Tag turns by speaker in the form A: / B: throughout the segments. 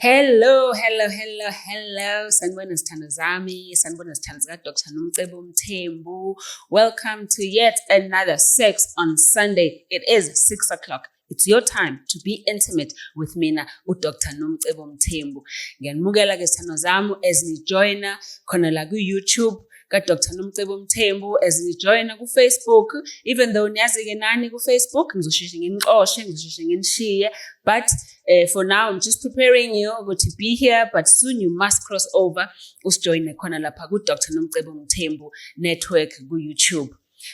A: Hello, hello, hello, hello. Sanibona zithando zami, sanibona zithando zika Dr. Nomcebo Mthembu. Welcome to yet another Sex on Sunday. It is 6 o'clock. It's your time to be intimate with mina uDr Nomcebo Mthembu. Ngiyanimukela ke zithando zami as nijoyina khona la ku YouTube kaDr Nomcebo Mthembu, as nijoyina ku Facebook, even though niyazi ke nani ku Facebook ngizosheshe nginixoshe, ngizosheshe nginishiye, but for now I'm just preparing you to be here, but soon you must cross over usijoyine khona lapha ku Dr Nomcebo Mthembu Network ku YouTube.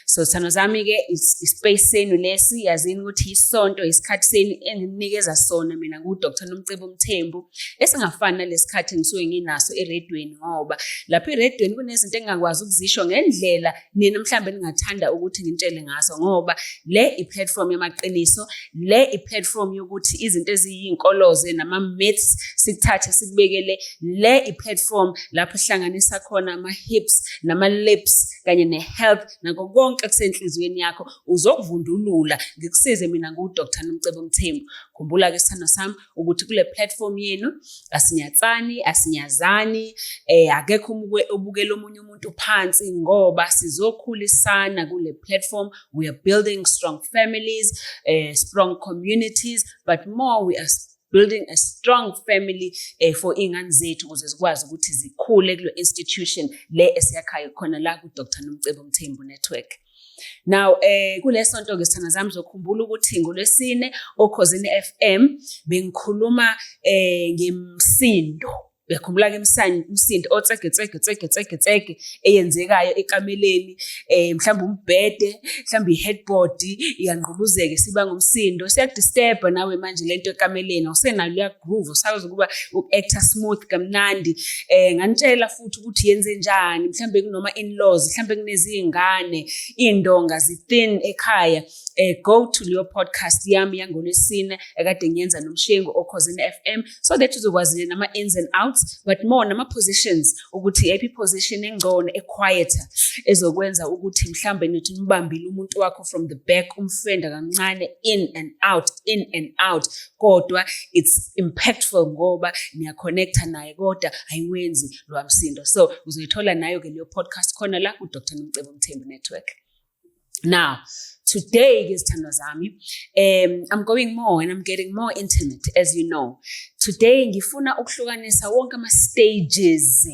A: So sithando zami ke, ispace senu lesi, yazini ukuthi isonto isikhathi senu enginikeza sona mina ngu Dr Nomcebo Mthembu, esingafani nalesikhathi engisuke nginaso eredweni, ngoba lapha eredweni kunezinto engingakwazi ukuzisho ngendlela nina mhlambe ningathanda ukuthi ngintshele ngazo, ngoba le i-platform yamaqiniso, le i-platform yokuthi izinto eziyinkoloze nama-myths sikuthathe sikubekele, le i-platform lapho ihlanganisa khona ama-hips nama-lips kanye ne-health nako konke kusenhliziyweni yakho, uzokuvundulula ngikusize mina ngu-Dr Nomcebo Mthembu. Khumbula-ke sithando sami ukuthi kule platform yenu asinyatsani, asinyazani, akekho obukela omunye umuntu phansi, ngoba sizokhulisana kule platform. We are building strong families, strong communities, but more we are building a strong family for iy'ngane zethu ukuze zikwazi ukuthi zikhule kule institution le esiyakhayo khona la ku-Dr Nomcebo Mthembu Network. Now kule sonto ke sithanda zami, zokhumbula ukuthi ngolwesine oKhozini FM bengikhuluma ngemsindo. Uyakhumbula ke umsindo otsege tsege tsege tsege tsege eyenzekayo ekameleni, mhlawumbe umbhede, mhlawumbe i-headboard iyangqubuzeka siba ngumsindo, siyakudisturb nawe manje lento ekameleni, awusenalo leya groove, usakwazi ukuba uku-acta smooth kamnandi. Nganitshela futhi ukuthi yenze njani, mhlawumbe kunoma in-laws, mhlawumbe kunezingane, iy'ndonga zi-thin ekhaya. Go to your podcast yami yangolwesine ekade ngiyenza noMshengu oKhozini FM, so that uzokwazi nama ins and outs, but more nama positions, ukuthi eyiphi position engcono equieter ezokwenza ukuthi mhlambe nithi nibambile umuntu wakho from the back, umfenda kancane in and out, in and out, kodwa it's impactful ngoba niyaconnecta naye, kodwa ayiwenzi lo msindo. So uzoyithola nayo ke leyo podcast khona la ku Dr Nomcebo Mthembu Network. Now, today, zithandwa zami, I'm going more and I'm getting more intimate, as you know. Today, ngifuna ukuhlukanisa wonke ama-stages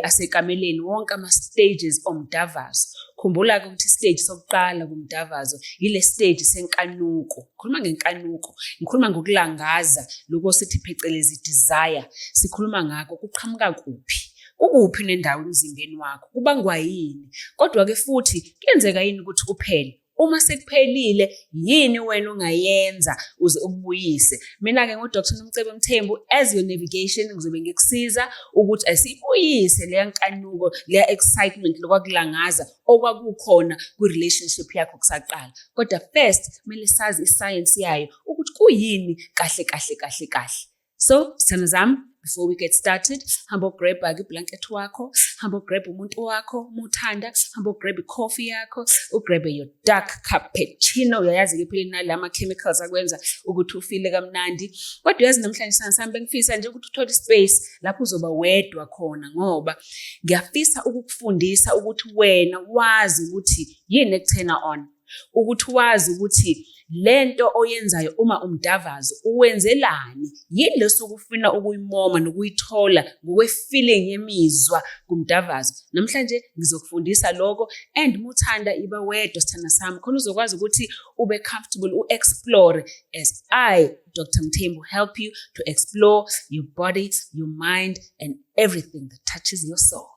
A: asekameleni, wonke ama-stages omdavazo. Khumbula-ke ukuthi stage sokuqala kumdavazo yile stage senkanuko. Ngikhuluma ngenkanuko, ngikhuluma ngokulangaza, lokho sithi phecelezi desire. Sikhuluma ngakho, kuqhamuka kuphi? Kukuphi nendawo emzimbeni wakho? Kubangwa yini? Kodwa-ke futhi kuyenzeka yini ukuthi kuphele? Uma sekuphelile, yini wena ongayenza uze ukubuyise? Mina-ke ngu-Dr Nomcebo Mthembu, as your navigation, ngizobe ngikusiza ukuthi asiyibuyise leya nkanuko, leya excitement, lokwakulangaza okwakukhona kwi-relationship yakho kusaqala. Kodwa first, kumele sazi isayensi yayo ukuthi kuyini kahle kahle kahle kahle. So, zithando zami, before we get started, hamba ugrab iblanket wakho, hamba ugrab umuntu wakho, uma uthanda, hamba ugrab i-coffee yakho, ugrabe your dark cappuccino. Uyayazi-ke phela nalama chemicals akwenza ukuthi ufile kamnandi. Kodwa uyazi namhlanje sithando sami bengifisa nje ukuthi uthole ispace lapho uzoba wedwa khona, ngoba ngiyafisa ukukufundisa ukuthi wena wazi ukuthi yini ekuturna on, ukuthi wazi ukuthi lento oyenzayo uma umdavazo uwenzelani, yini lesuke ufuna ukuyimoma nokuyithola ngokwe-feeling yemizwa kumdavazo. Namhlanje ngizokufundisa lokho, and muthanda iba wedwa sithanda sami, khona uzokwazi ukuthi ube comfortable u-explore as I, Dr. Mthembu, help you to explore your body, your mind and everything that touches your soul.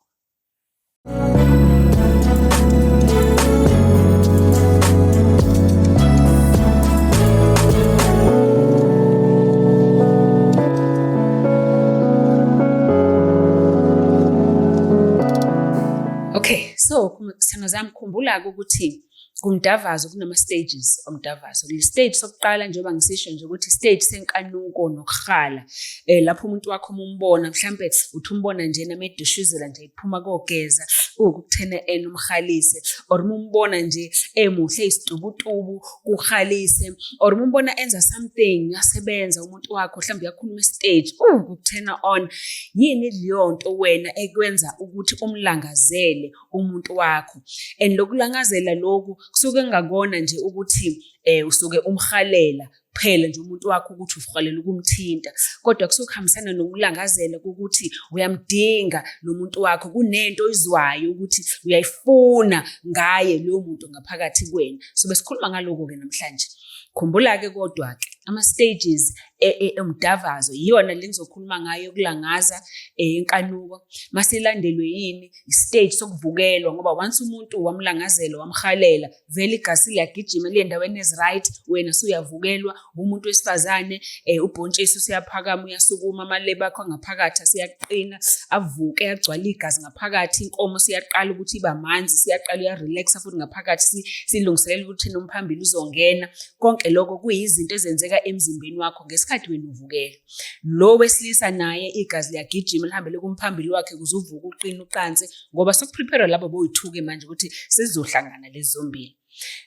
A: Okay, so sithando zami, khumbula-ke ukuthi kumdavazo kunama-stages omdavazo. Kule stage sokuqala, njengoba ngisisho nje ukuthi stage senkanuko nokuhala, lapho umuntu wakho uma umbona, mhlampe uthi umbona nje namedushuzela nje iphuma kogeza, Ukukuthena en umhalise, or uma umbona nje emuhle eyisitubutubu kuhalise, or uma umbona enza something, uyasebenza umuntu wakho, mhlawumbe uyakhuluma estage, ukukuthena on. Yini leyo nto wena ekwenza ukuthi umlangazele umuntu wakho? And lokulangazela lokhu kusuke kungakona nje ukuthi usuke umhalela kuphela nje umuntu wakho ukuthi uhalela ukumthinta, kodwa kusuke kuhambisana nokulangazela kokuthi uyamdinga lo muntu wakho, kunento oyizwayo ukuthi uyayifuna ngaye loyo muntu ngaphakathi kuwena. So besikhuluma ngaloko-ke namhlanje. Khumbula-ke kodwa-ke ama-stages omdavazo iyona le ngizokhuluma ngayo yokulangaza inkanuko, masilandelwe yini i-stage sokuvukelwa, ngoba once umuntu wamlangazela wamhalela vele igazi liyagijima liye endaweni ezi-right, wena suyavukelwa umuntu wesifazane, ubhontshisi usuyaphakama uyasukuma, amalebe akho angaphakathi aseyaqina avuke agcwale igazi ngaphakathi, inkomo siyaqala ukuthi iba manzi, siyaqala uyarelaxa futhi ngaphakathi silungiselela ukuthi nomphambili uzongena. Konke lokho kuyizinto ezenzeka emzimbeni wakho ngesikhathi wena uvukela. Lo wesilisa naye igazi liyagijima lihambele kumphambili wakhe ukuze uvuke uqine uqanse, ngoba sekuprepare labo boyithuke manje ukuthi sezizohlangana lezi zombili.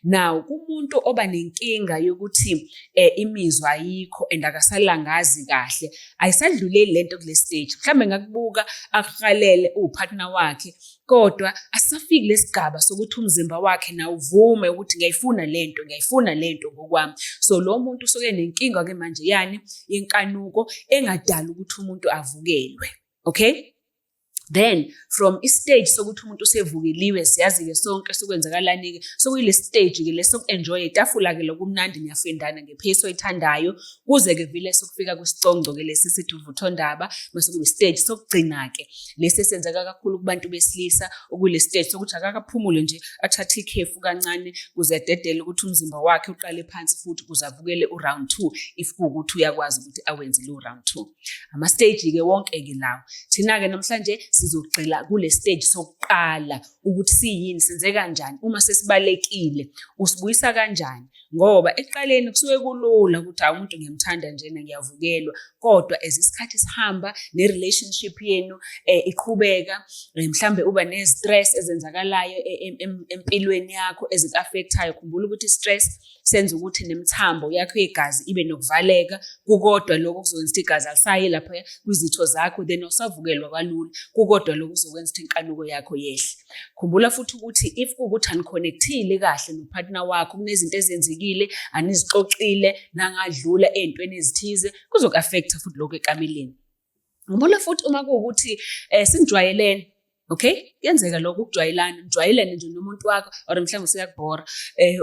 A: Now kumuntu oba nenkinga yokuthi imizwa ayikho and akasalangazi kahle, ayisadluleli lento kule stage. Mhlambe ngakubuka akuhalele uwupartner wakhe, kodwa asisafiki lesigaba sokuthi umzimba wakhe nawo uvume ukuthi ngiyayifuna lento, ngiyayifuna lento ngokwami. So lo muntu usuke nenkinga ke manje yani yenkanuko engadala ukuthi umuntu avukelwe. Okay? Then from i-stage sokuthi umuntu usevukeliwe, siyazi-ke sonke sokwenzakalani-ke, sokuyile stage-ke le soku-enjoy itafula-ke lokumnandi, niyafendana ngephesi oyithandayo, kuze-ke vele sokufika kwisiconco-ke lesi sithi uvuthondaba, mase kube stage sokugcina-ke lesi esenzeka kakhulu kubantu besilisa, okule stage sokuthi akakaphumule nje athathe ikhefu kancane kuze adedele ukuthi umzimba wakhe uqale phansi futhi kuze avukele u-round 2 if kuwukuthi uyakwazi ukuthi awenze lo round 2. Ama-stage-ke wonke-ke lawo. Thina-ke namhlanje sizogxila kule stage sokuqala ukuthi siyini, senze kanjani uma sesibalekile, usibuyisa kanjani, ngoba ekuqaleni kusuke kulula ukuthi hawu umuntu ngiyamthanda njena ngiyavukelwa, kodwa as isikhathi sihamba ne-relationship yenu iqhubeka, mhlambe uba ne-stress ezenzakalayo empilweni yakho eziku-affect-ayo. Khumbula ukuthi i-stress senza ukuthi nemithambo yakho yegazi ibe nokuvaleka, kukodwa lokho kuzokwenza ukuthi igazi alisayi lapha kwizitho zakho, then awusavukelwa kalula, kukodwa lokho kuzokwenza ukuthi inkanuko yakho yehle. Khumbula futhi ukuthi if kuwukuthi aniconnectile kahle nopartner wakho, kunezinto ezenzekile anizixoxile nangadlula ey'ntweni ezithize, kuzoku-affect-a futhi lokho ekameleni. Khumbula futhi uma kuwukuthi sinijwayelene, okay, kuyenzeka lokho ukujwayelana, nijwayelene nje nomuntu wakho, or mhlawumbe useyakubhora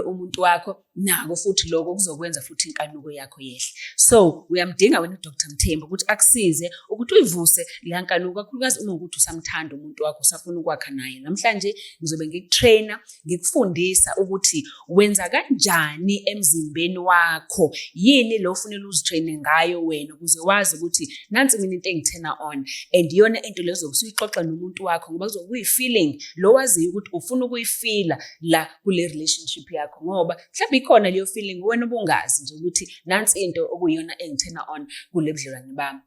A: umuntu wakho, nako futhi lokho kuzokwenza futhi inkanuko yakho yehle. So uyamdinga wena uDr Mthembu ukuthi akusize ukuthi uyivuse leya nkanuko, kakhulukazi uma ukuthi usamthanda umuntu wakho, usafuna ukwakha naye. Namhlanje ngizobe ngikutrainer, ngikufundisa ukuthi wenza kanjani emzimbeni wakho, yini lo ofunela uzitraine ngayo wena ukuze wazi ukuthi nansi mina into engithena on, and iyona into lezo usuyixoxa nomuntu wakho, ngoba kuzobe kuyi-feeling lo waziyo ukuthi ufuna ukuyifila la kule relationship yakho, ngoba mhlawumbe ikhona leyo feeling wena ubungazi nje ukuthi nansi into okuyiyona engithena on kule budlelwane bami.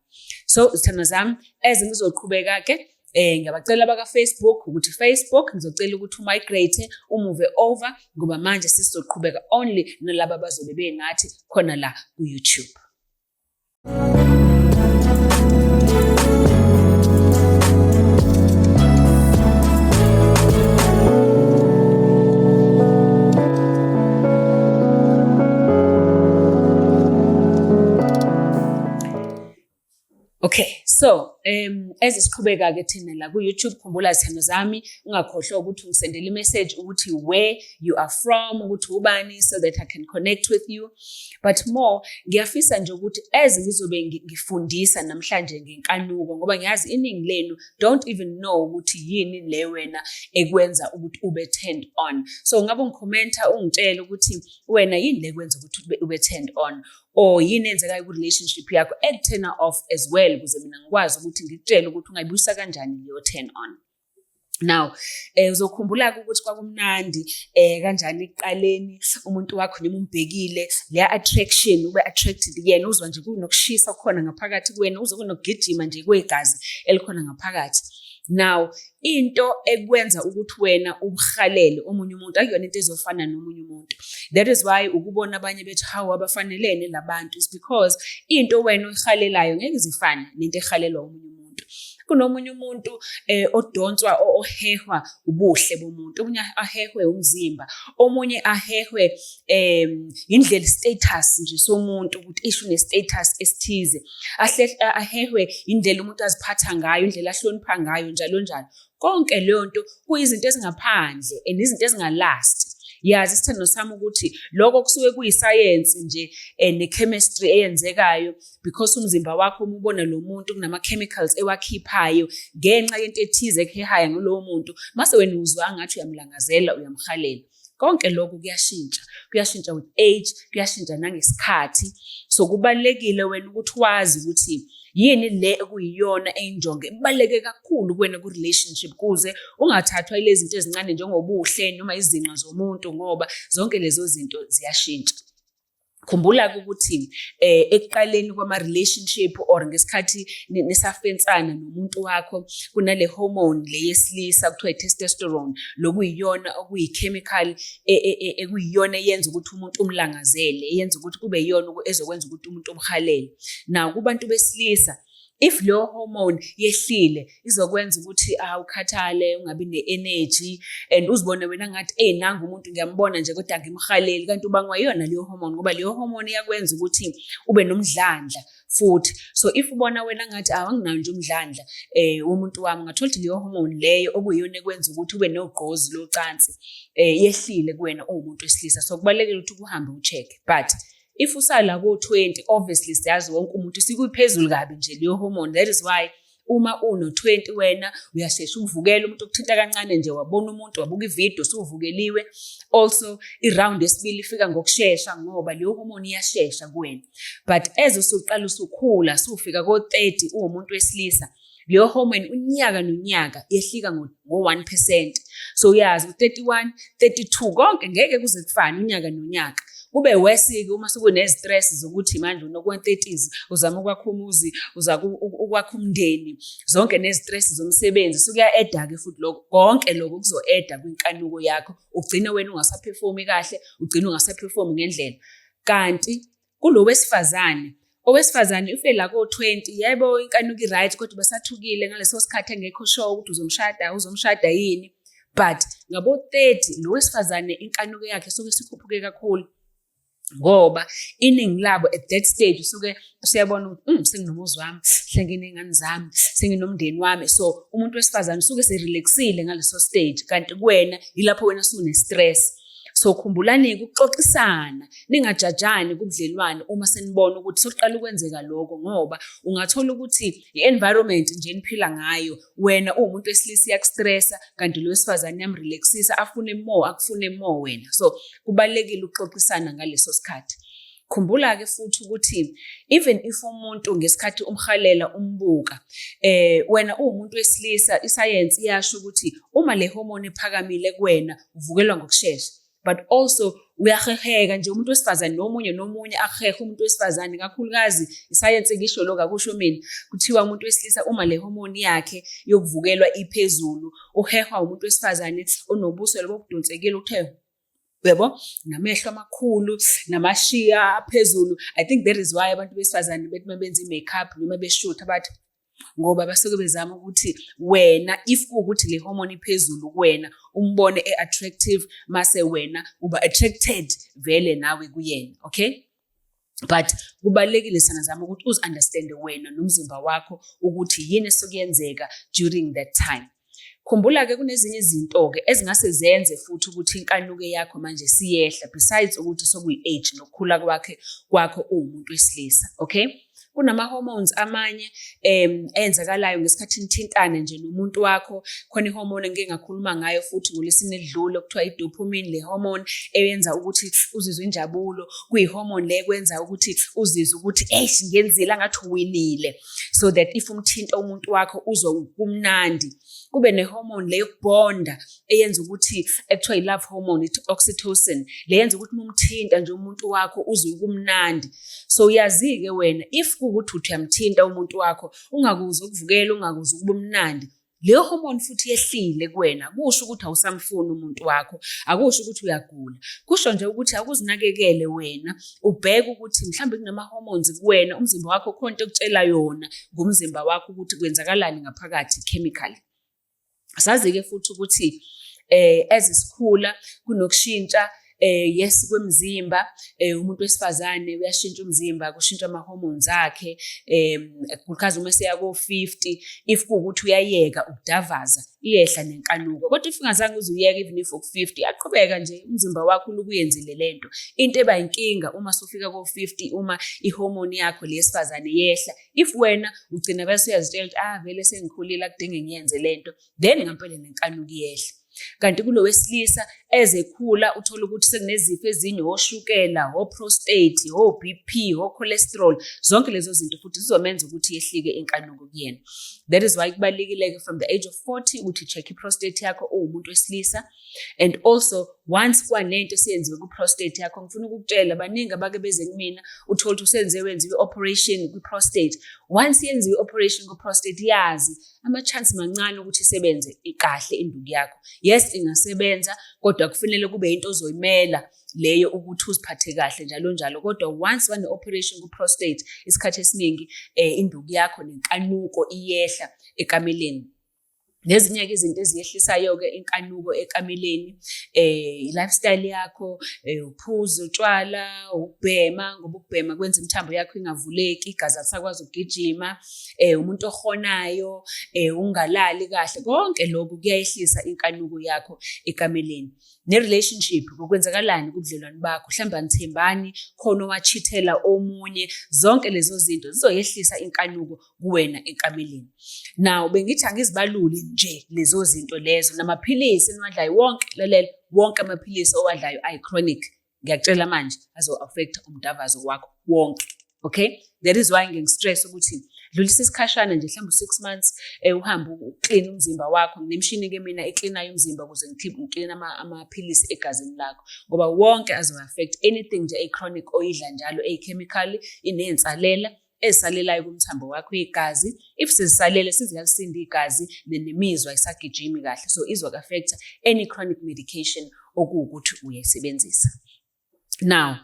A: So zithandwa zami, as ngizoqhubeka ke ngiyabacela abaka Facebook ukuthi Facebook ngizocela ukuthi umigrate umove over, ngoba manje sesizoqhubeka only nalaba abazobe benathi khona la ku YouTube. Okay, so as siqhubeka ke thina la ku YouTube, khumbula zithando zami, ungakhohlwa ukuthi ungisendele imessage ukuthi where you are from, ukuthi ubani, so that I can connect with you. But more, ngiyafisa nje ukuthi as ngizobe ngifundisa namhlanje ngenkanuko, ngoba ngiyazi iningi lenu don't even know ukuthi yini le wena ekwenza ukuthi ube turned on. So ngabe ungikhomenta ungitshele ukuthi wena yini le kwenza ukuthi ube turned on, or yini enzekayo ku-relationship yakho eku-turn off as well, ukuze mina ngikwazi ukuthi ngikutshele ukuthi ungayibuyisa kanjani leyo turn on. Now, uzokhumbula-ke ukuthi kwakumnandi kanjani ekuqaleni, umuntu wakho noma umbhekile, leya attraction, ube attracted kuyena, uzwa nje kunokushisa okukhona ngaphakathi kuwena, uzwe kunokugijima nje kwegazi elikhona ngaphakathi. Now, into ekwenza ukuthi wena ubuhalele omunye umuntu akuyona into ezofana nomunye umuntu. That is why ukubona abanye bethi, "Hawu, abafanelene labantu," is because into wena oyihalelayo ngeke izifane nento ehalelwa omunye umuntu. Kunomunye umuntu odonswa, ohehwa ubuhle bomuntu, omunye ahehwe umzimba, omunye ahehwe indlela, status nje somuntu, ukuthi isho une-status esithize, ahehwe indlela umuntu aziphatha ngayo, indlela ahlonipha ngayo, njalo njalo. Konke leyo nto kuyizinto ezingaphandle and izinto ezinga-last. Yazi, isithando sami, ukuthi lokho kusuke kuyisayensi nje ne-chemistry eyenzekayo, because umzimba wakho uma ubona lo muntu kunama-chemicals ewakhiphayo ngenxa yento ethize ekuhehayo ngalowo muntu, mase wena uzwa ngathi uyamlangazela, uyamhalela. Konke lokhu kuyashintsha, kuyashintsha with age, kuyashintsha nangesikhathi. So kubalulekile wena ukuthi wazi ukuthi yini le ekuyiyona eyinjongo ebaluleke kakhulu kuwena ku-relationship, kuze ungathathwa yilezi zinto ezincane njengobuhle noma izinqa zomuntu, ngoba zonke lezo zinto ziyashintsha. Khumbula-ke ukuthi ekuqaleni kwama-relationship or ngesikhathi nisafensana nomuntu wakho, kunale hormone le yesilisa kuthiwa i-testosterone, lokuyiyona okuyi-chemical ekuyiyona eyenza ukuthi umuntu umlangazele, eyenza ukuthi kube yiyona ezokwenza ukuthi umuntu umhalele. Now, kubantu besilisa, if leyo hormone yehlile, izokwenza ukuthi ukhathale, ungabi ne-energy and uzibone wena ngathi, "Eyi, nangu umuntu, ngiyambona nje kodwa angimhaleli," kanti ubangwa yiyona leyo hormone, ngoba leyo hormone iyakwenza ukuthi ube nomdlandla futhi. So if ubona wena ngathi anginawo nje umdlandla womuntu wami, ungathola ukuthi leyo hormone leyo okuyiyona ekwenza ukuthi ube nogqozi locansi yehlile kuwena uwumuntu wesilisa. So kubalulekile ukuthi uhambe u-check. But if usala ko-20, obviously siyazi wonke umuntu sikuyiphezulu kabi nje leyo hormone. That is why uma uno-20 wena uyashesha ukuvukela umuntu okuthinta kancane nje, wabona umuntu, wabuka ividiyo, usuvukeliwe. Also, i-round yesibili ifika ngokushesha ngoba leyo hormone iyashesha kuwena. But as usuqala usukhula, sufika ko-30 uwumuntu wesilisa, leyo hormone unyaka nonyaka yehlika ngo-1%. So uyazi, u-31, 32, konke ngeke kuze kufane unyaka nonyaka. Kube worse-ke uma sekune-stress zokuthi manje unokwa-30s, uzama ukwakha umuzi, uzama ukwakha umndeni, zonke nezi-stress zomsebenzi, sekuya-add-a-ke futhi lokho. Konke lokho kuzo-add-a kwinkanuko yakho, ugcine wena ungasa-perform-i kahle, ugcine ungasa-perform-i ngendlela. Kanti kulo wesifazane, owesifazane ufike la ko-20, yebo, inkanuko i-right, kodwa basathukile ngaleso sikhathi, engekho sure ukuthi uzomshada, uzomshada yini. But ngabo-30 lo wesifazane inkanuko yakhe suke isikhuphuke kakhulu, ngoba iningi labo at that stage usuke usuyabona ukuthi senginomuzi wami, senginey'ngane zami, senginomndeni wami. So umuntu wesifazane usuke ese-relax-ile ngaleso stage, kanti kuwena yilapho wena usune-stress. So khumbulani-ke ukuxoxisana, ningajajani kubudlelwane uma senibona ukuthi sekuqala ukwenzeka lokho, ngoba ungathola ukuthi i-environment nje eniphila ngayo, wena uwumuntu wesilisa iyaku-stress-a, kanti lo wesifazane iyam-relax-isa, afune more, akufune more wena. So kubalulekile ukuxoxisana ngaleso sikhathi. Khumbula-ke futhi ukuthi even if umuntu ngesikhathi umhalela, umbuka, wena uwumuntu wesilisa, isayensi iyasho ukuthi uma le hormone iphakamile kuwena, uvukelwa ngokushesha. But also uyaheheka nje umuntu wesifazane, nomunye nomunye ahehe umuntu wesifazane kakhulukazi. Isayensi ngisho lokhu, akusho mina. Kuthiwa umuntu wesilisa uma le hormone yakhe yokuvukelwa iphezulu, uhehwa umuntu wesifazane onobuso lobo obudonsekile, uthe uyabo, namehlo amakhulu, namashiya aphezulu. I think that is why abantu besifazane bethi uma benza i-makeup noma beshutha bathi, ngoba basuke bezama ukuthi wena, if kuwukuthi le hormone iphezulu kuwena, umbone e-attractive, mase wena uba attracted vele nawe kuyena, okay? But kubalulekile sana zami ukuthi uzi-understand-e wena nomzimba wakho ukuthi yini esukuyenzeka during that time. Khumbula-ke kunezinye izinto-ke ezingase zenze futhi ukuthi inkanuko yakho manje siyehla, besides ukuthi sekuyi-age nokukhula kwakhe kwakho uwumuntu wesilisa, okay? Kunama-hormones amanye enzakalayo ngesikhathi nithintana nje nomuntu wakho. Khona i-hormone engike ngakhuluma ngayo futhi ngolwesine edlule okuthiwa i-dopamine, le hormone eyenza ukuthi uzizwe injabulo, kuyi-hormone le ekwenza ukuthi uzizwe ukuthi, eish, ngenzile, angathi uwinile, so that if umthinta umuntu wakho uzwa kumnandi. Kube ne-hormone le yokubonda eyenza ukuthi, ekuthiwa i-love hormone, i-oxytocin, le yenza ukuthi uma umthinta nje umuntu wakho uzwe kumnandi. So uyazi-ke wena, if kuwukuthi uthi uyamthinta umuntu wakho ungakuzwa ukuvukela, ungakuzwa ukuba mnandi. Leyo hormone futhi yehlile kuwena, kusho ukuthi awusamfuni umuntu wakho, akusho ukuthi uyagula. Kusho nje ukuthi akuzinakekele wena, ubheke ukuthi mhlawumbe kunama-hormones kuwena, umzimba wakho khona into ekutshela yona ngomzimba wakho ukuthi kwenzakalani ngaphakathi chemically. Sazi-ke futhi ukuthi as sikhula kunokushintsha yes kwemzimba. Umuntu wesifazane uyashintsha umzimba, kushintsha ama-hormones akhe, kakhulukazi uma seya ko-50. If kuwukuthi uyayeka ukudavaza, iyehla nenkanuko, kodwa if ungazange uze uyeke, even if uku-50, iyaqhubeka nje umzimba wakho ulokuyenzile lento. Into eba inkinga uma sufika ko-50, uma i-hormone yakho le yesifazane yehla, if wena ugcina bese uyazitshela ukuthi, "Ah, vele sengikhulile, akudinge ngiyenze lento," then ngampela nenkanuko iyehla. Kanti kulo wesilisa, ezekhula, uthola ukuthi sekunezifo ezinye, oshukela, o-prostate, o-BP, o-cholesterol, zonke lezo zinto futhi zizomenza ukuthi yehlike inkanuko kuyena. That is why kubalulekile-ke from the age of 40 ukuthi check i-prostate yakho uwumuntu wesilisa. And also, once kwanento esiyenziwe ku-prostate yakho, ngifuna ukukutshela, baningi abake beze kumina, uthole ukuthi usenze wenziwe i-operation kwi-prostate. Once yenziwe i-operation ku-prostate, yazi ama-chance mancane ukuthi isebenze kahle induku yakho. Yes, ingasebenza, kodwa kufanele kube into ozoyimela leyo ukuthi uziphathe kahle njalo njalo. Kodwa once wane-operation ku-prostate, isikhathi esiningi induku yakho nenkanuko iyehla ekameleni. Nezinye-ke izinto eziyehlisayo-ke inkanuko ekameleni, i-lifestyle yakho, uphuza utshwala, ukubhema, ngoba ukubhema kwenza imithambo yakho ingavuleki, igazi alisakwazi ukugijima, umuntu ohonayo, ungalali kahle, konke lokhu kuyayehlisa inkanuko yakho ekameleni. Ne-relationship, kwenzakalani kubudlelwane bakho, mhlawumbe anithembani, khona owa-cheat-ela omunye, zonke lezo zinto zizoyehlisa inkanuko kuwena ekameleni. Now, bengithi angizibalule nje lezo zinto lezo, namaphilisi eniwadlayo wonke, lalela, wonke amaphilisi owadlayo ayi-chronic, ngiyakutshela manje, azo-affect umdavazo wakho wonke. Okay, that is why ngiyi-stress ukuthi dlulisa isikhashana nje, mhlawumbe u-6 months, uhambe u-clean umzimba wakho. Nginemishini-ke mina e-clean-ayo umzimba ukuze ngi-clean amaphilisi egazini lakho, ngoba wonke azo-affect anything nje eyi-chronic oyidla njalo, eyi-chemical, iney'nsalela ezisalelayo kumthambo wakho igazi. If sezisalele, siziyalisinda igazi, nemizwa ayisagijimi kahle, so izoku-affect-a any chronic medication okuwukuthi uyayisebenzisa. Now,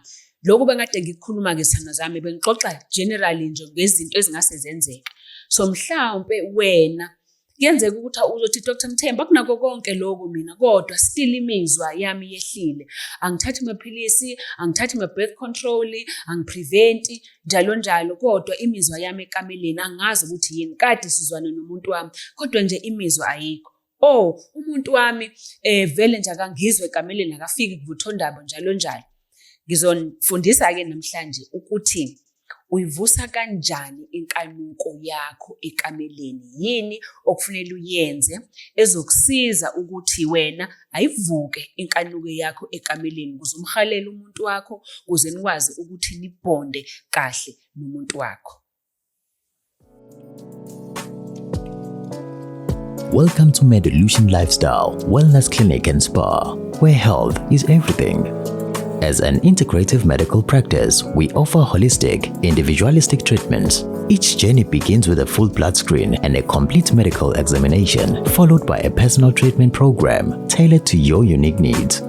A: lokhu bengade ngikukhuluma-ke, zithandwa zami, bengixoxa generally nje ngezinto ezingase zenzeke. So mhlawumpe wena kuyenzeka ukuthi uzothi, "Dr Mthembu, akunako konke lokhu mina, kodwa still imizwa yami yehlile. Angithathi maphilisi, angithathi ma-birth control, angi-prevent-i njalo njalo, kodwa imizwa yami ekameleni angazi ukuthi yini. Kade sizwana nomuntu wami, kodwa nje imizwa ayikho. Oh, umuntu wami vele nje akangizwe ekameleni, akafiki kuvuthondaba njalo njalo." Ngizonifundisa-ke namhlanje ukuthi uyivusa kanjani inkanuko yakho ekameleni. Yini okufanele uyenze ezokusiza ukuthi wena ayivuke inkanuko yakho ekameleni, ukuze umhalele umuntu wakho, ukuze nikwazi ukuthi ni-bond-e kahle nomuntu wakho.
B: Welcome to Medolution Lifestyle Wellness Clinic and Spa, where health is everything. As an integrative medical practice, we offer holistic, individualistic treatments. Each journey begins with a full blood screen and a complete medical examination, followed by a personal treatment program tailored to your unique needs.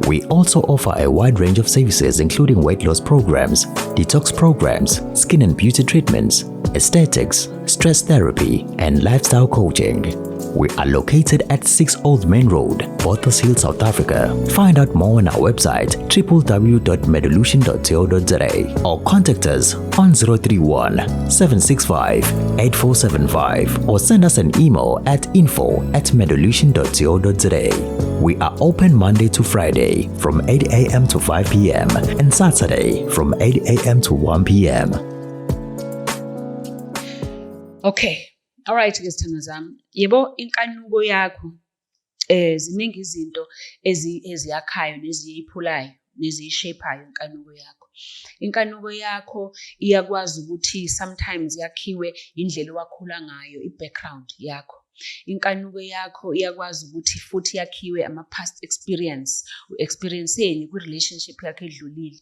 B: We also offer a wide range of services, including weight loss programs, detox programs, skin and beauty treatments, aesthetics, stress therapy, and lifestyle coaching. We are located at 6 Old Main Road, Botha's Hill, South Africa. Find out more on our website www.medolution.co.za or contact us on 031 765 8475 or send us an email at info@medolution.co.za. We are open Monday to Friday from 8 a.m. to 5 p.m. and Saturday from 8 a.m. to 1 p.m.
A: Okay. Alright ke, zithandwa zami. Yebo, inkanuko yakho, ziningi izinto eziyakhayo neziyiphulayo neziyi-shape-ayo inkanuko yakho. Inkanuko yakho iyakwazi ukuthi sometimes yakhiwe indlela owakhula ngayo, i-background yakho. Inkanuko yakho iyakwazi ukuthi futhi yakhiwe ama-past experience. U-experience-eni kwi-relationship yakho edlulile?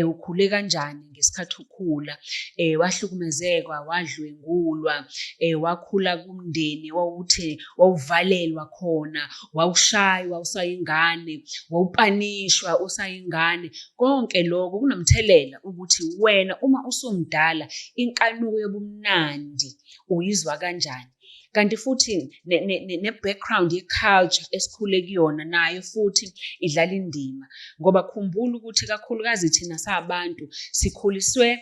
A: Ukhule kanjani ngesikhathi ukhula? Wahlukumezeka, wadlwengulwa, wakhula kumndeni wawuthi wawuvalelwa khona, wawushaywa usayingane, wawupanishwa usayingane. Konke lokho kunomthelela ukuthi wena uma usumdala inkanuko yobumnandi uyizwa kanjani. Kanti futhi ne-background ye-culture esikhule kuyona nayo futhi idlala indima, ngoba khumbula ukuthi kakhulukazi thina sabantu sikhuliswe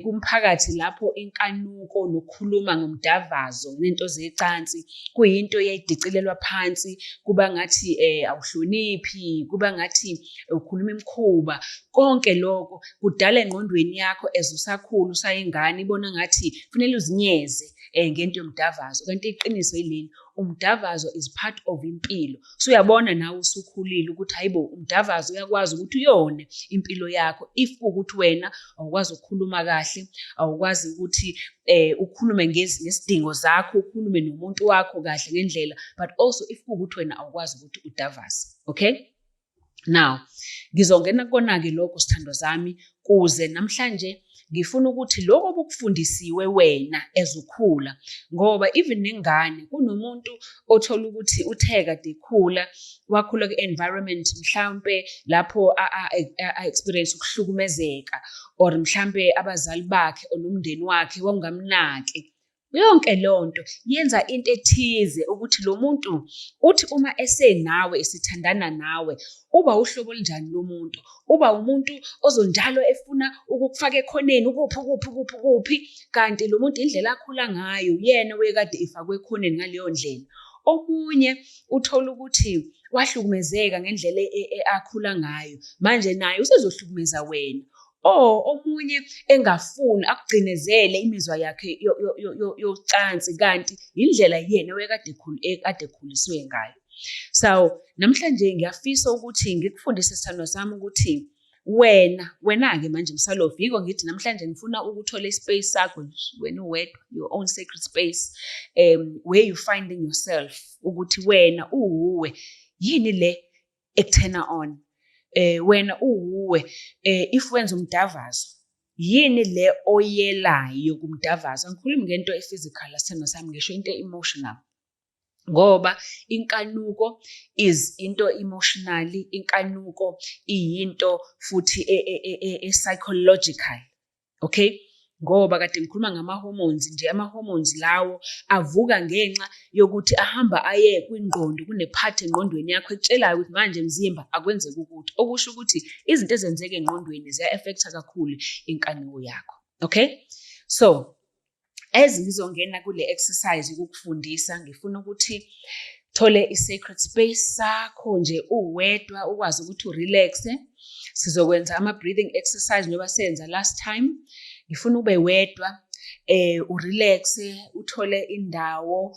A: kumphakathi lapho inkanuko nokukhuluma ngomdavazo nento zecansi kuyinto eyayidicilelwa phansi, kuba ngathi awuhloniphi, kuba ngathi ukhuluma imikhuba. Konke lokho kudala engqondweni yakho as usakhula usayingane, ibona ngathi kufanele uzinyeze ngento yomdavazo, kanti iqiniso yileli, umdavazo is part of impilo. So uyabona nawe usukhulile ukuthi hayibo, umdavazo uyakwazi ukuthi uyone impilo yakho if kuwukuthi wena awukwazi ukukhuluma kahle, awukwazi ukuthi ukhulume ngesidingo zakho, ukhulume nomuntu wakho kahle ngendlela, but also if kuwukuthi wena awukwazi ukuthi udavaze. Okay, now ngizongena kukona-ke lokho, sithandwa zami, kuze namhlanje ngifuna ukuthi lokho obukufundisiwe wena as ukhula, ngoba even nengane kunomuntu othola ukuthi uthe kade ekhula wakhula ku-environment mhlawumpe lapho a-experience ukuhlukumezeka, or mhlampe abazali bakhe or nomndeni wakhe wawungamnaki. Yonke leyo nto yenza into ethize ukuthi lo muntu uthi uma esenawe, esithandana nawe, uba uhlobo olunjani lomuntu, uba umuntu ozonjalo efuna ukukufaka ekhoneni, ukuphi ukuphi ukuphi ukuphi, kanti lo muntu indlela akhula ngayo yena wekade efakwe ekhoneni ngaleyo ndlela. Omunye uthola ukuthi wahlukumezeka ngendlela akhula ngayo, manje naye usezohlukumeza wena. Or omunye engafuni akugcinezele imizwa yakhe yocansi, kanti indlela yena wekade ekade ekhuliswe ngayo. So namhlanje ngiyafisa ukuthi ngikufundise, sithandwa sami, ukuthi wena-ke manje msalofu, yiko ngithi namhlanje ngifuna ukuthola i-space sakho wena uwedwa, your own sacred space, where you finding yourself ukuthi wena uwuwe yini le eku-turn-a on, wena uwuwe, if wenza umdavazo yini le oyelayo kumdavazo. Angikhulumi ngento e-physical, sithandwa sami, ngisho into emotional, ngoba inkanuko is into emotionally, inkanuko iyinto futhi e-psychological, okay? Ngoba kade ngikhuluma ngama-hormones nje, ama-hormones lawo avuka ngenxa yokuthi ahamba aye kwingqondo, kune-part engqondweni yakho ekutshelayo ukuthi manje mzimba akwenzeke ukuthi, okusho ukuthi izinto ezenzeka engqondweni ziya-affect-a kakhulu inkanuko yakho. Okay, so as ngizongena kule exercise ukukufundisa, ngifuna ukuthi thole i-sacred space sakho nje uwedwa, ukwazi ukuthi u-relax-e. Sizokwenza ama-breathing exercise njengoba senza last time. Ngifuna ube wedwa, u-relax-e, uthole indawo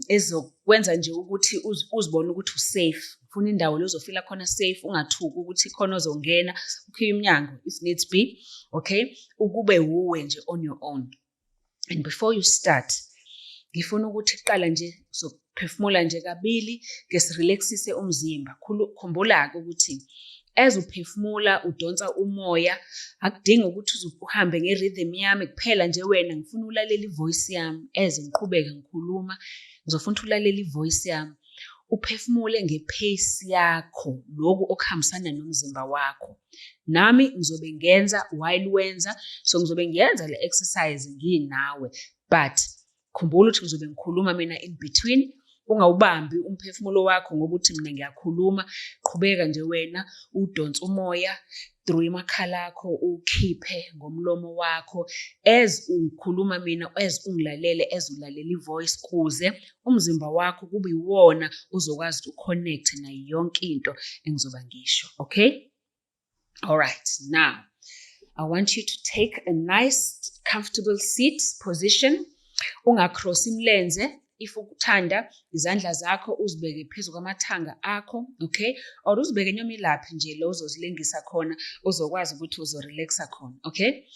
A: ezokwenza nje ukuthi uzibone ukuthi u-safe. Ngifuna indawo le ozo-feel-a khona safe, ungathuki ukuthi khona ozongena, ukhiye umnyango if needs be, okay? Ukube wuwe nje on your own. And before you start, ngifuna ukuthi kuqala nje uzophefumula nje kabili, ke si-relax-ise umzimba. Khumbula-ke ukuthi as uphefumula udonsa umoya, akudingi ukuthi uze uhambe nge-rhythm yami kuphela nje, wena ngifuna ulalela i-voice yami as ngiqhubeka ngikhuluma, ngizofuna ukuthi ulalele i-voice yami. Uphefumule nge-pace yakho, lokhu okuhambisana nomzimba wakho. Nami ngizobe ngenza while wenza, so ngizobe ngiyenza le exercise nginawe, but khumbula ukuthi ngizobe ngikhuluma mina in between. Ungawubambi umphefumulo wakho ngoba uthi mina ngiyakhuluma. Qhubeka nje wena udonse umoya through imakhala akho, ukhiphe ngomlomo wakho as ukhuluma mina, as ungilalele, as ulalela i-voice, kuze umzimba wakho kube iwona uzokwazi ukuthi u-connect nayo yonke into engizoba ngisho. Okay, all right, now I want you to take a nice comfortable seat position. Unga-cross imlenze. If ukuthanda, izandla zakho uzibeke phezu kwamathanga akho, okay, or uzibeke noma ilaphi nje lo uzozilengisa khona, uzokwazi ukuthi uzo-relax-a khona, okay?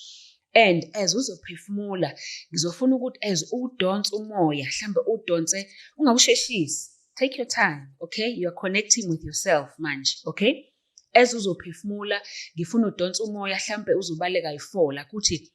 A: And as uzophefumula, ngizofuna ukuthi as udonsa umoya, mhlambe udonse ungawusheshisi. Take your time, okay? You are connecting with yourself manje, okay? As uzophefumula, ngifuna udonse umoya mhlambe uzobaleka yi-4 la kuthi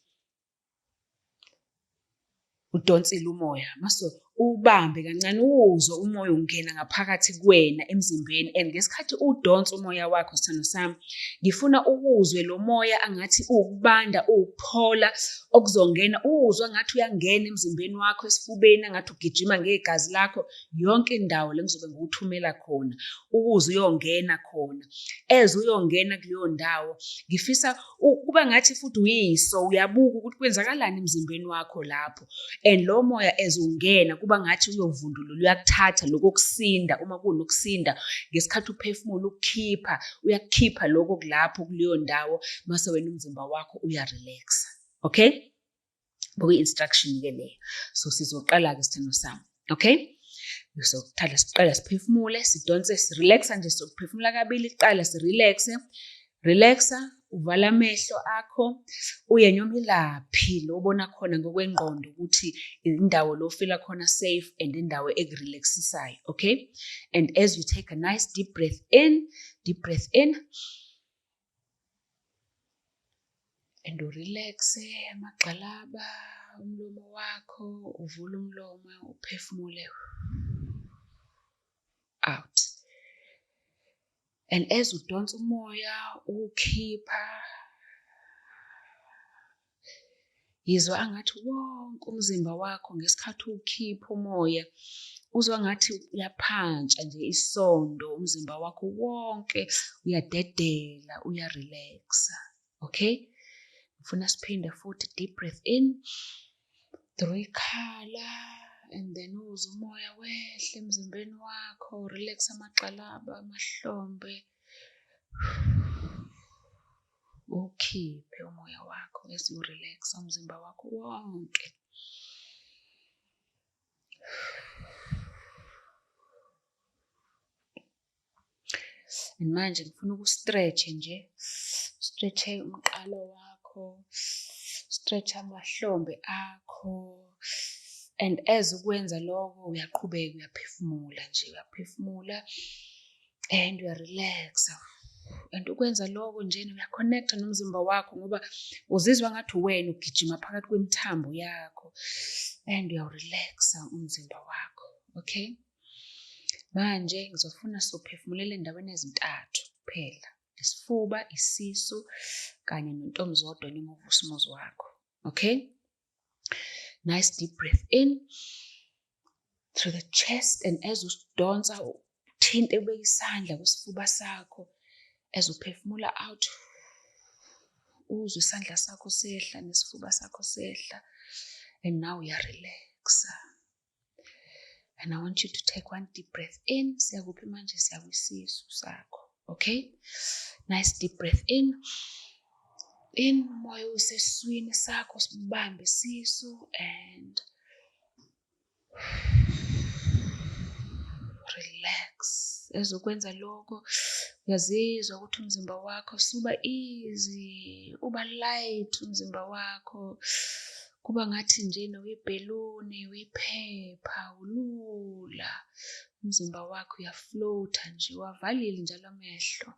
A: udonsile umoya mase uwubambe kancane uwuzwe umoya ungena ngaphakathi kuwena emzimbeni. And ngesikhathi udonsa umoya wakho, sithando sami, ngifuna uwuzwe lo moya angathi uwukubanda, uwukuphola okuzongena, uwuzwe angathi uyangena emzimbeni wakho, esifubeni, angathi ugijima ngegazi lakho yonke indawo le ngizobe ngiwuthumela khona, uwuzwe uyongena khona. As uyongena kuleyo ndawo, ngifisa kuba ngathi futhi uyiso, uyabuka ukuthi kwenzakalani emzimbeni wakho lapho. And lo moya as ungena kuba ngathi uyovundulula, uyakuthatha lokho kusinda, uma kunokusinda ngesikhathi uphefumula ukukhipha, uyakukhipha lokho kulapho kuleyo ndawo, mase wena umzimba wakho uyarelaxa. Okay, bokuyi-instruction-ke leyo. So sizoqala-ke, sithando sami, okay? Sokuqala siqala siphefumule, sidonse, sirelaxa nje. Sokuphefumula kabili. Kuqala sirelaxe, relaxa, uvala amehlo akho, uye noma ilaphi lo ubona khona ngokwengqondo ukuthi indawo lo ufila khona safe and indawo ekurelaxisayo, okay? And as you take a nice deep breath in, deep breath in, and urelaxe amagxalaba, umlomo wakho, uvule umlomo, uphefumule out. And as udonsa umoya uwukhipha, yizwa angathi wonke umzimba wakho ngesikhathi uwukhipha umoya, uzwa ngathi uyaphantsha nje isondo, umzimba wakho wonke uyadedela, uyarelaxa. Okay, ngifuna siphinde futhi. Deep breath in through ikhala, and then uzwe umoya wehle emzimbeni wakho, relax amagxalaba, amahlombe, ukhiphe umoya wakho as you relax umzimba wakho wonke. And manje ngifuna uku-stretch nje, stretch umqalo wakho, stretch amahlombe akho. And as ukwenza lokho, uyaqhubeka uyaphefumula nje, uyaphefumula and uyarelaxa. And ukwenza lokho nje, uyaconnecta nomzimba wakho ngoba uzizwa ngathi uwena ugijima phakathi kwemithambo yakho, and uyawurelaxa umzimba wakho. Okay, manje ngizofuna sophefumulela endaweni ezintathu kuphela: isifuba, isisu kanye nontomzodwa noma uvusumuzi wakho. Okay, nice deep breath in through the chest, and as udonsa uthinte, ubeke isandla kwisifuba sakho. As uphefumula out, uzwe isandla sakho sehla nesifuba sakho sehla, and now uyarelaxa. And I want you to take one deep breath in. Siyakuphi manje? Siyakwisisu sakho. Okay, nice deep breath in, in umoya usesiswini sakho, sibambe isisu, and relax. Ezokwenza lokho, uyazizwa ukuthi umzimba wakho suba easy, uba light umzimba wakho, kuba ngathi nje uyibheluni, uyiphepha, ulula umzimba wakho, uyafloata nje, wavalile njalo amehlo,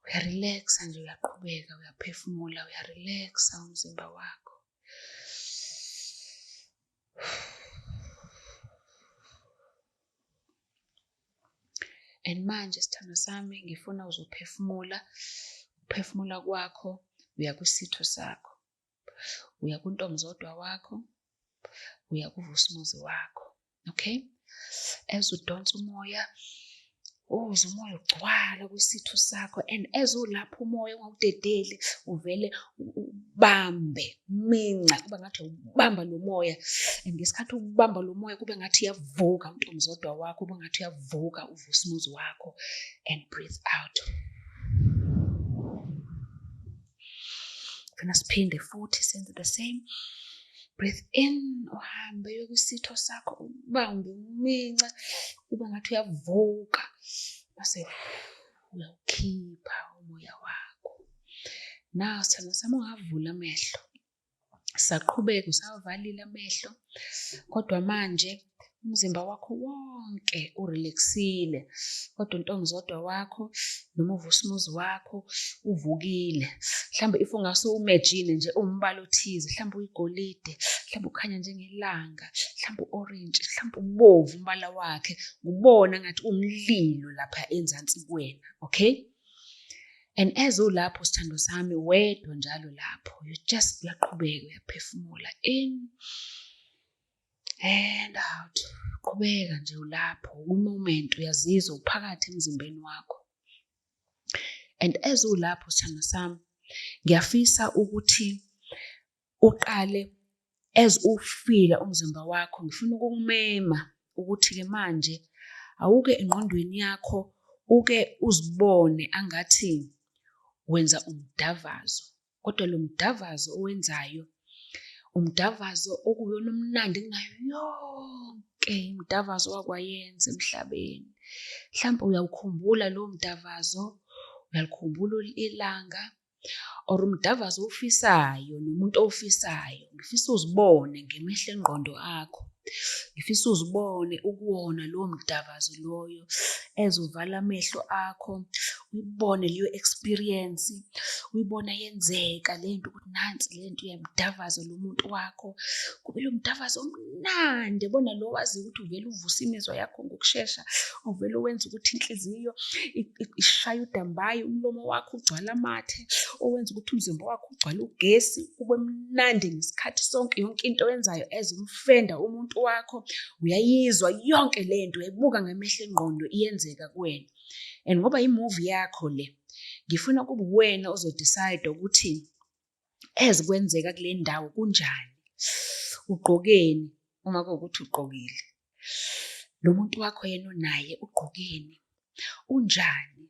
A: uyarelaxa nje, uyaqhubeka uyaphefumula, uyarelaxa umzimba wakho. And manje, sithando sami, ngifuna uzophefumula. Ukuphefumula kwakho, uya kwisitho sakho, uya kuntomzodwa wakho, uya kuvusumuzi wakho. Okay, as udonsa umoya, uzwe umoya ugcwala kwisitho sakho, and as ulapho umoya ungawudedeli, uvele ubambe minca, kuba ngathi ubamba lo moya. And ngesikhathi ubamba lo moya, kube ngathi uyavuka untomzodwa wakho, kube ngathi uyavuka uvusumuzi wakho, and breathe out. Funa siphinde futhi senze the same. Breathe in, uhambe uye kwisitho sakho, ubambe uminca, kube ngathi uyavuka, base uyawukhipha umoya wakho. Now, sithando sami, ungavula amehlo. Saqhubeka usawavalile amehlo, kodwa manje umzimba wakho wonke u-relax-ile, kodwa uNtombizodwa wakho noma uVusumuzi wakho uvukile. Mhlawumbe if ungase u-imagine nje uwumbala othize, mhlawumbe uyigolide, mhlawumbe ukhanya njengelanga, mhlawumbe u-orange, mhlawumbe ubovu umbala wakhe, ubona ngathi umlilo lapha enzansi kuwena, okay? And as ulapho, sithando sami, wedwa njalo lapho, you just uyaqhubeka uyaphefumula in and out. Qhubeka nje ulapho kwi-moment, uyazizwa uphakathi emzimbeni wakho. And as ulapho, sithando sami, ngiyafisa ukuthi uqale as ufila umzimba wakho. Ngifuna ukukumema ukuthi-ke manje awuke engqondweni yakho uke uzibone angathi wenza umdavazo, kodwa lo mdavazo owenzayo umdavazo okuwuyona omnandi kunayo yonke imidavazo owakwayenza emhlabeni. Mhlawumbe uyawukhumbula lowo mdavazo, uyalikhumbula ilanga or umdavazo owufisayo nomuntu owufisayo. Ngifisa uzibone ngemehlo engqondo akho. Ngifisa uzibone ukuwona lowo mdavazo loyo as uvala amehlo akho, uyibone leyo experience, uyibona yenzeka le nto ukuthi nansi le nto uyamdavaza lo muntu wakho. Kube lo mdavazo omnandi, yabona lo waziyo ukuthi uvele uvuse imizwa yakho ngokushesha, uvele wenza ukuthi inhliziyo ishaye udambayi, umlomo wakho ugcwale amathe, owenza ukuthi umzimba wakho ugcwale ugesi, kube mnandi ngesikhathi sonke. Yonke into oyenzayo as umfenda umuntu wakho uyayizwa yonke le nto, uyayibuka ngemehlo engqondo iyenzeka kuwena. And ngoba i-movie yakho le, ngifuna kube uwena ozo-decide ukuthi as kwenzeka kule ndawo kunjani, ugqokeni uma kuwukuthi ugqokile, lo muntu wakho yena onaye ugqokeni, unjani,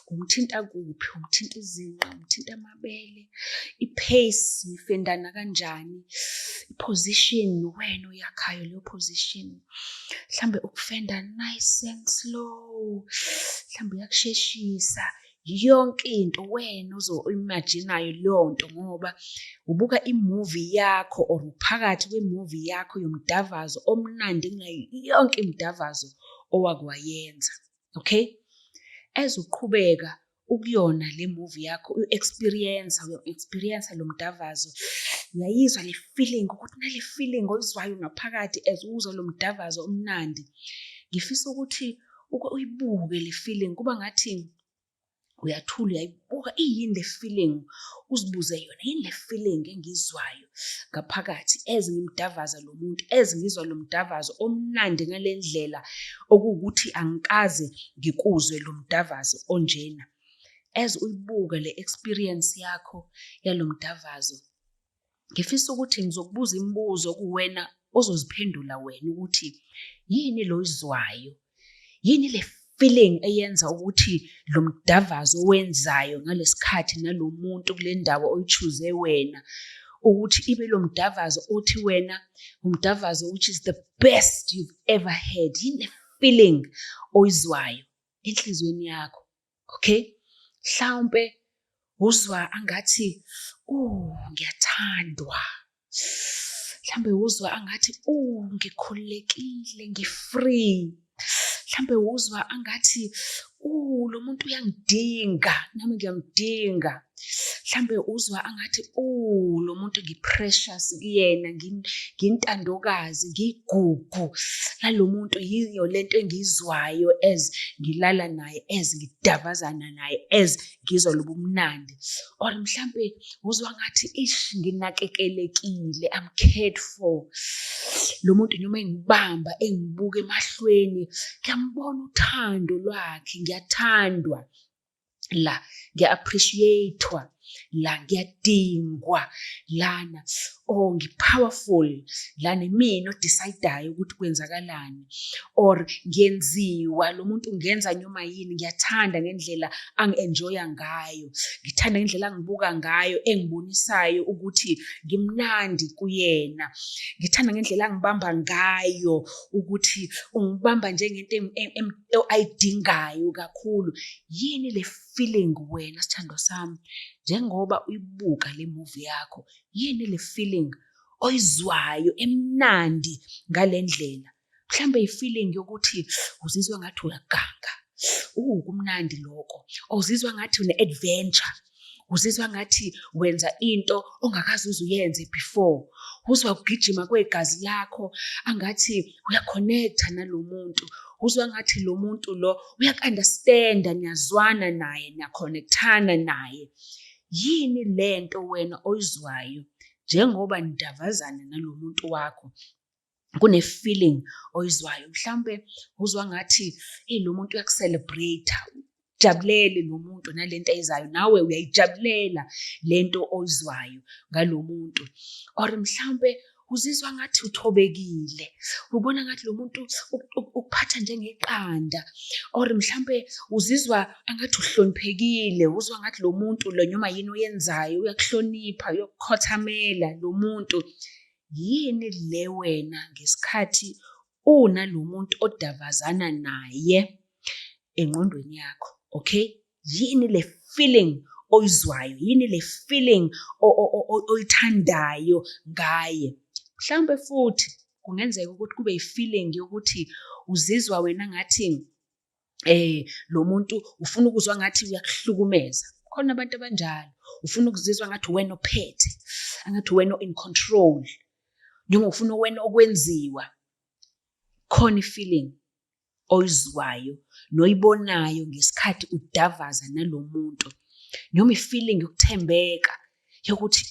A: umthinta kuphi, umthinta izinqa, umthinta amabele, i-pace nifendana kanjani, i-position wena oyakhayo leyo position, mhlambe ukufenda nice and slow, mhlambe uyakusheshisa. Yonke into wena ozo-imagine-ayo leyo nto ngoba ubuka i-movie yakho or uphakathi kwe-movie yakho yomdavazo omnandi kunayo yonke imidavazo owake wayenza, okay? As uqhubeka ukuyona le movie yakho, u-experience, uya-experience lo mdavazo, uyayizwa le feeling ukuthi nale feeling oyizwayo ngaphakathi as uzwa lo mdavazo omnandi. Ngifisa ukuthi uke uyibuke le feeling, kuba ngathi uyathula uyayibuka, iyini le feeling, uzibuze yona, yini le feeling engiyizwayo ngaphakathi as ngimdavaza lo muntu, as ngizwa lo mdavazo omnandi ngale ndlela okuwukuthi angikaze ngikuzwe lo mdavazo onjena. As uyibuka le experience yakho yalo mdavazo, ngifisa ukuthi ngizokubuza imibuzo kuwena ozoziphendula wena ukuthi yini lo oyizwayo, yini le feeling eyenza ukuthi lo mdavazo owenzayo ngalesikhathi nalo muntu kule ndawo oyi-choose wena ukuthi ibe lo mdavazo othi wena umdavazo which is the best you've ever had. Yini le feeling oyizwayo enhliziyweni yakho? Okay, mhlawumbe uzwa angathi ngiyathandwa, mhlambe uzwa angathi ngikhululekile, ngi-free, mhlambe uzwa angathi lo muntu uyangidinga nami ngiyamdinga, mhlambe uzwa angathi lo muntu ngi-precious kuyena, ngintandokazi, ngiyigugu lalo muntu. Yiyo lento engiyizwayo as ngilala naye, as ngidavazana naye, as ngizwa lobu mnandi. Or mhlambe uzwa ngathi ish, nginakekelekile, I'm cared for. Lo muntu noma engibamba engibuka emahlweni, ngiyambona uthando lwakhe, ngiyathandwa la, ngiya-appreciate-wa la, ngiyadingwa lana, or ngi-powerful lana, imina o-decide-ayo ukuthi kwenzakalani, or ngiyenziwa lo muntu, ngenza noma yini, ngiyathanda ngendlela angi-enjoy-a ngayo, ngithanda ngendlela angibuka ngayo engibonisayo ukuthi ngimnandi kuyena, ngithanda ngendlela angibamba ngayo ukuthi ungibamba njengento ayidingayo kakhulu. Yini le feeling wena, sithandwa sami, njengoba uyibuka le movie yakho, yini le feeling oyizwayo emnandi ngale ndlela? Mhlambe i-feeling yokuthi uzizwa ngathi uyaganga. Kumnandi lokho. Uzizwa ngathi une-adventure. Uzizwa ngathi wenza into ongakaze uze uyenze before. Uzwa ukugijima kwegazi lakho angathi uya-connect-a nalo muntu. Uzwa ngathi lo muntu lo uyaku-understand-a, niyazwana naye, niya-connect-ana naye. Yini lento wena oyizwayo njengoba nidavazana nalo muntu wakho? Kune-feeling oyizwayo, mhlawumbe uzwa ngathi eyi lo muntu uyaku-celebrate-a, ujabulele lo muntu nalento ayenzayo, nawe uyayijabulela lento oyizwayo ngalo muntu. Or mhlawumbe uzizwa ngathi uthobekile, ubona ngathi lo muntu ukuphatha njengeqanda. Or mhlambe uzizwa angathi uhloniphekile, uzwa ngathi lo muntu lo noma yini oyenzayo uyakuhlonipha, uyokukhothamela lo muntu. Yini le wena ngesikhathi unalo muntu odavazana naye engqondweni yakho, okay? Yini le feeling oyizwayo? Yini le feeling oyithandayo ngaye? Mhlawumbe futhi kungenzeka ukuthi kube i-feeling yokuthi uzizwa wena ngathi lo muntu ufuna ukuzwa ngathi uyakuhlukumeza. Khona abantu abanjalo, ufuna ukuzizwa ngathi wena ophethe, angathi wena in control, noma ufuna wena okwenziwa. Khona i-feeling oyizwayo noyibonayo ngesikhathi udavaza nalo muntu, noma i-feeling yokuthembeka yokuthi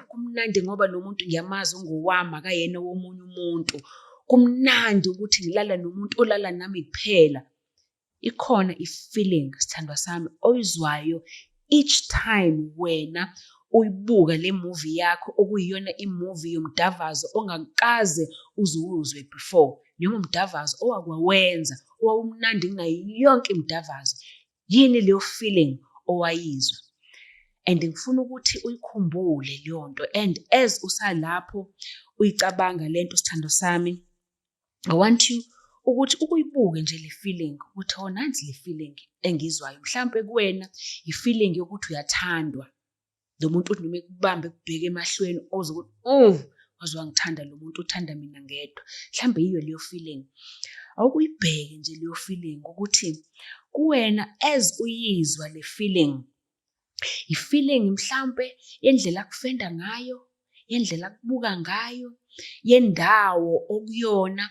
A: kumnandi ngoba lo muntu ngiyamazi ungowami, akayena womunye umuntu. Kumnandi ukuthi ngilala nomuntu olala nami kuphela. Ikhona i-feeling, sithandwa sami, oyizwayo each time wena uyibuka le movie yakho, okuyiyona i-movie yomdavazo ongakaze uze uwuzwe before, noma umdavazo owakwawenza owawumnandi kunayo yonke imidavazo. Yini leyo feeling owayizwa? And ngifuna ukuthi uyikhumbule leyo nto, and as usalapho uyicabanga lento, sithando sami, I want you ukuthi ukuyibuke nje le feeling, ukuthi oh, nansi le feeling engizwayo. Mhlampe kuwena i-feeling yokuthi uyathandwa lo muntu, uthi noma ekubambe ekubheke emahlweni ozwe ukuthi waze wangithanda lo muntu, uthanda mina ngedwa. Mhlambe yiyo leyo feeling. Awukuyibheke nje leyo feeling ukuthi kuwena as uyizwa le feeling, i-feeling mhlampe yendlela akufenda ngayo, yendlela akubuka ngayo, yendawo okuyona.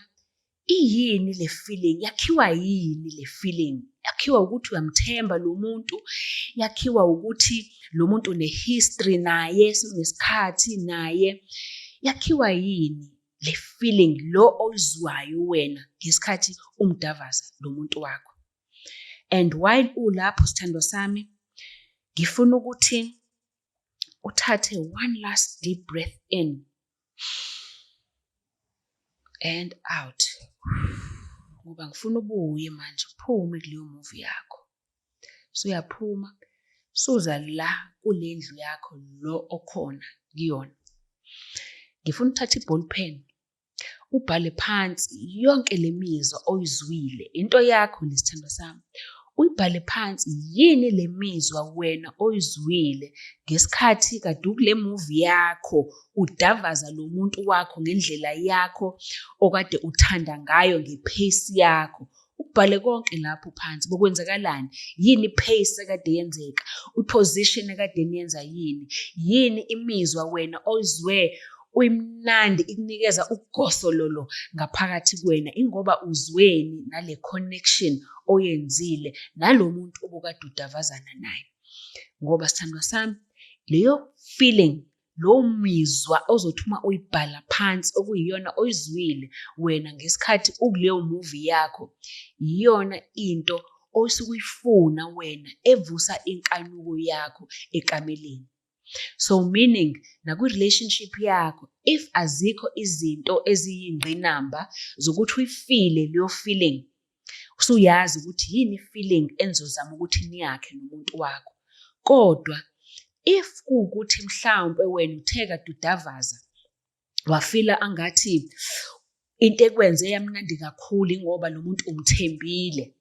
A: Iyini le feeling? Yakhiwa yini le feeling? Yakhiwa ukuthi uyamthemba lo muntu, yakhiwa ukuthi lo muntu une-history naye, sekunesikhathi naye. Yakhiwa yini le feeling lo oyizwayo wena ngesikhathi umdavaza lo muntu wakho? And while ulapho, sithandwa sami, ngifuna ukuthi uthathe one last deep breath in and out, ngoba ngifuna ubuye manje uphume kuleyo movie yakho. Suyaphuma, suza la kule ndlu yakho lo okhona kuyona. Ngifuna uthathe i-ball pen, ubhale phansi yonke le mizwa oyizwile, into yakho lesithandwa sami. Uyibhale phansi, yini le mizwa wena oyizwile ngesikhathi kade ukule movie yakho, udavaza lo muntu wakho ngendlela yakho okade uthanda ngayo, nge-pace yakho. Ubhale konke lapho phansi, bokwenzakalani, yini i-pace ekade yenzeka, i-position ekade niyenza yini, yini imizwa wena oyizwe uyimnandi ikunikeza ugosololo ngaphakathi kuwena, ingoba uzweni nale connection oyenzile nalo muntu obukade udavazana naye. Ngoba sithandwa sami, leyo feeling, lowo mizwa ozothi uma uyibhala phansi okuyiyona oyizwile wena ngesikhathi ukuleyo movie yakho, iyona into osuke uyifuna wena evusa inkanuko yakho ekameleni. So meaning nakwi-relationship yakho, if azikho izinto eziyingqinamba zokuthi uyi-feel-e leyo feeling, usuyazi ukuthi yini i-feeling enizozama ukuthi niyakhe nomuntu wakho. Kodwa if kuwukuthi mhlawumpe wena uthe kade udavaza wa-feel-a angathi into ekwenze yamnandi kakhulu ingoba lo muntu umthembile,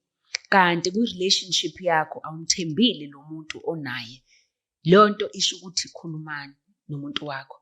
A: kanti kwi-relationship yakho awumthembile lo muntu onaye, leyo nto isho ukuthi khulumani nomuntu wakho.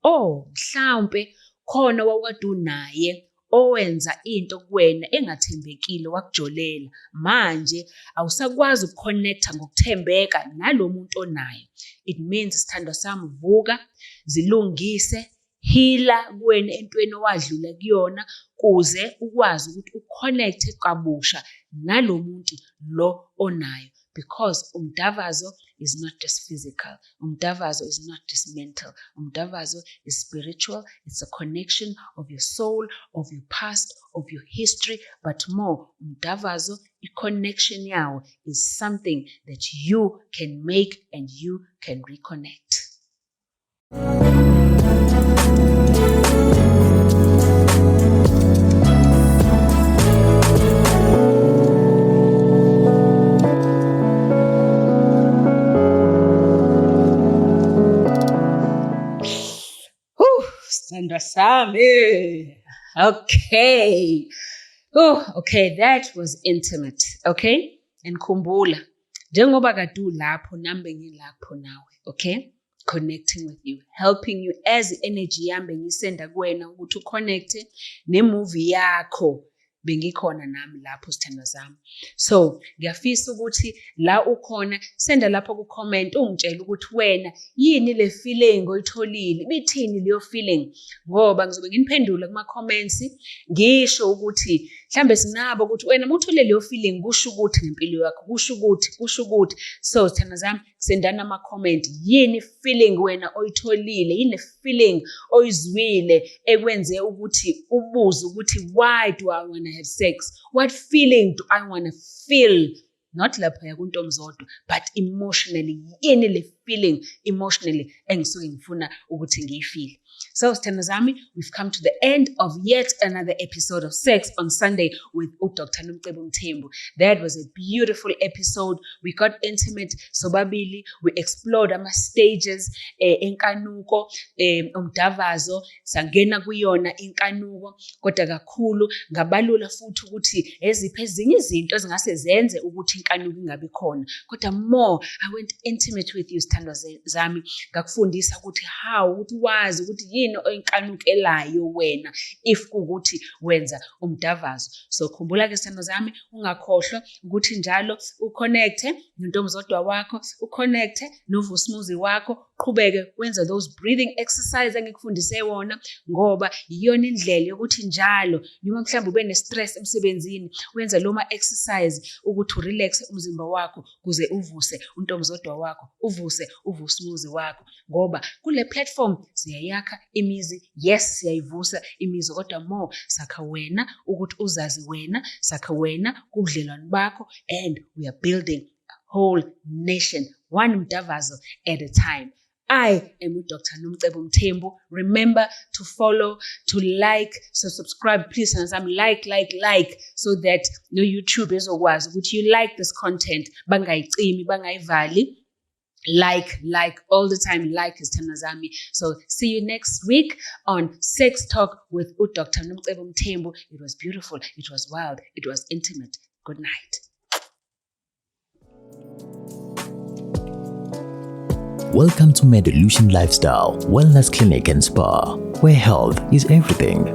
A: Oh, mhlawumpe khona wawukade unaye owenza into kuwena engathembekile, wakujolela. Manje awusakwazi ukuconnecta ngokuthembeka nalo muntu onayo. It means, sithandwa sami, vuka, zilungise, heala kuwena entweni owadlula kuyona kuze ukwazi ukuthi uconnecte kabusha nalo muntu lo onayo. Because umdavazo is not just physical, umdavazo is not just mental, umdavazo is spiritual. It's a connection of your soul, of your past, of your history, but more, umdavazo, i-connection yawo is something that you can make and you can reconnect. Sithandwa sami. Okay. Oh, okay, that was intimate. Okay? And khumbula, njengoba kade ulapho nami bengilapho nawe, okay? Connecting with you, helping you as energy yami bengiyisenda kuwena ukuthi uconnecte nemovie yakho, bengikhona nami lapho, sithandwa sami. So ngiyafisa ukuthi la ukhona, senda lapho ku-comment, ungitshele ukuthi wena yini le feeling oyitholile, ibithini leyo feeling, ngoba ngizobe nginiphendula kuma-comments, ngisho ukuthi mhlambe sinabo ukuthi wena uma uthole leyo feeling kusho ukuthi ngempilo yakho, kusho ukuthi, kusho ukuthi. So sithandwa sami, sendani ama-comment, yini feeling wena oyitholile, yini feeling oyizwile ekwenze ukuthi ubuze ukuthi why do I want to have sex, what feeling do I want to feel, not lapha kuntomzodwa, but emotionally, yini le feeling emotionally engisuke ngifuna ukuthi ngiyifeel. So sithandwa sami, we've come to the end of yet another episode of Sex on Sunday with Dr. Nomcebo Mthembu. That was a beautiful episode. We got intimate sobabili, we explored ama stages enkanuko, umdavazo, sangena kuyona inkanuko, kodwa kakhulu ngabalula futhi ukuthi eziphi ezinye izinto ezingase zenze ukuthi inkanuko ingabi khona. Kodwa more, I went intimate with you, sithandwa zami, ngakufundisa ukuthi how, ukuthi wazi ukuthi yini oyinkanukelayo wena if kuwukuthi wenza umdavazo. So khumbula ke sithandwa zami, ungakhohlwa ukuthi njalo uconnecte nontombizodwa wakho, uconnecte novusumuzi wakho, qhubeke wenza those breathing exercise engikufundise wona, ngoba iyona indlela yokuthi njalo noma mhlawumbe ube ne-stress emsebenzini, wenze lo ma-exercise ukuthi urelaxe umzimba wakho kuze uvuse untombizodwa wakho, uvuse uvusumuzi wakho, ngoba kule platform siyayakha imizi, yes siyayivusa imizi, kodwa more sakha wena ukuthi uzazi wena, sakha wena kubudlelwane bakho, and we are building a whole nation, one mdavazo at a time. I am Dr. Nomcebo Mthembu. Remember to follow, to like, so subscribe, please, and some like, like, like, so that no YouTube ezokwazi ukuthi you like this content. Bangayicimi, bangayivali. Like, like, all the time, like is zami. So see you next week on Sex Talk with Dr. Nomcebo Mthembu. It was beautiful, it was wild, it was intimate. Good night.
B: Welcome to Medolution Lifestyle Wellness Clinic and Spa, where health is everything.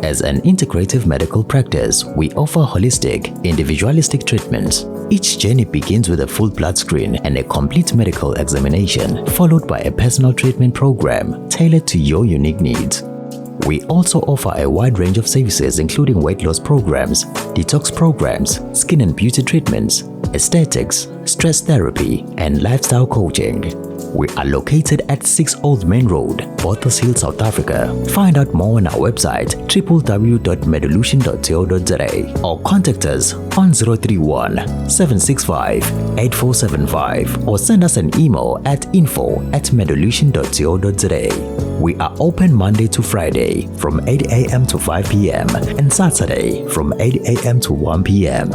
B: As an integrative medical practice, we offer holistic, individualistic treatments. Each journey begins with a full blood screen and a complete medical examination, followed by a personal treatment program tailored to your unique needs. We also offer a wide range of services including weight loss programs, detox programs, skin and beauty treatments, aesthetics, stress therapy, and lifestyle coaching. We are located at 6 Old Main Road, Botha's Hill, South Africa. Find out more on our website www.medolution.co.za or contact us on 031 765 8475 or send us an email at info@medolution.co.za. We are open Monday to Friday from 8 a.m. to 5 p.m. and Saturday from 8 a.m. to 1 p.m.